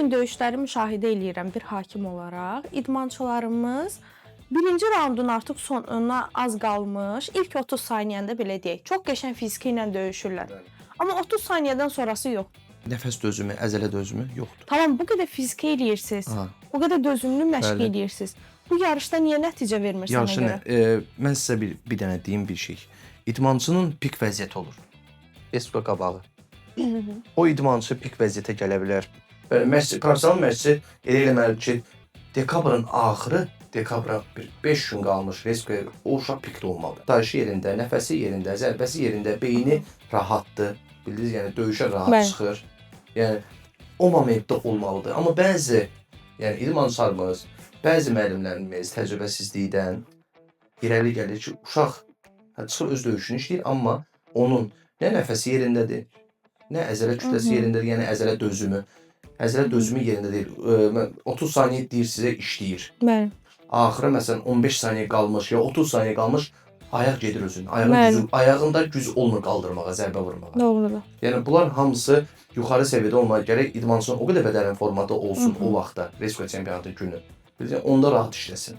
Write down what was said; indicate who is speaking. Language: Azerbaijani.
Speaker 1: gün döyüşləri müşahidə eləyirəm bir hakim olaraq. İdmançılarımız birinci raundun artıq sonuna az qalmış, ilk 30 saniyəndə belə deyək, çox qəşəng fiziki ilə döyüşürlər. Amma 30 saniyədən sonrası yox.
Speaker 2: Nəfəs dözümü, əzələ dözümü yoxdur.
Speaker 1: Tamam, bu qədər fiziki eləyirsiz.
Speaker 2: Aha.
Speaker 1: O qədər dözümlü məşq eləyirsiz. Bu yarışda niyə nəticə vermir sənə
Speaker 2: Yarışı
Speaker 1: görə?
Speaker 2: nə? Mən sizə bir dənə deyim bir şey. İdmançının pik vəziyyəti olur. Respublika qabağı. O idmançı pik vəziyyətə gələ bilər. Bəli, məşqçi, professional məşqçi elə eləməlidir ki, dekabrın axırı, dekabra bir 5 gün qalmış Respublika o uşaq pikdə olmalıdır. Daşı yerində, nəfəsi yerində, zərbəsi yerində, beyni rahatdır. Bildiniz, yəni döyüşə rahat çıxır. Yəni o momentdə olmalıdır. Amma bəzi, yəni idmançılarımız, bəzi müəllimlərimiz təcrübəsizlikdən irəli gəlir ki, uşaq çıxır öz döyüşünü işləyir, amma onun nə nəfəsi yerindədir, nə əzələ kütləsi yerindədir, yəni əzələ dözümü. Əzələ dözümü yerində deyil. Mən 30 saniyə deyir sizə işləyir. Axıra məsələn 15 saniyə qalmış ya 30 saniyə qalmış ayaq gedir özünün. Ayağın gücü, ayağında güc olmur qaldırmağa, zərbə vurmağa.
Speaker 1: Doğrudur.
Speaker 2: Yəni bunlar hamısı yuxarı səviyyədə olmağa gərək idmançının o qədər bədənin formada olsun o vaxtda Respublika çempionatı günü. Bilirsən, onda rahat işləsin.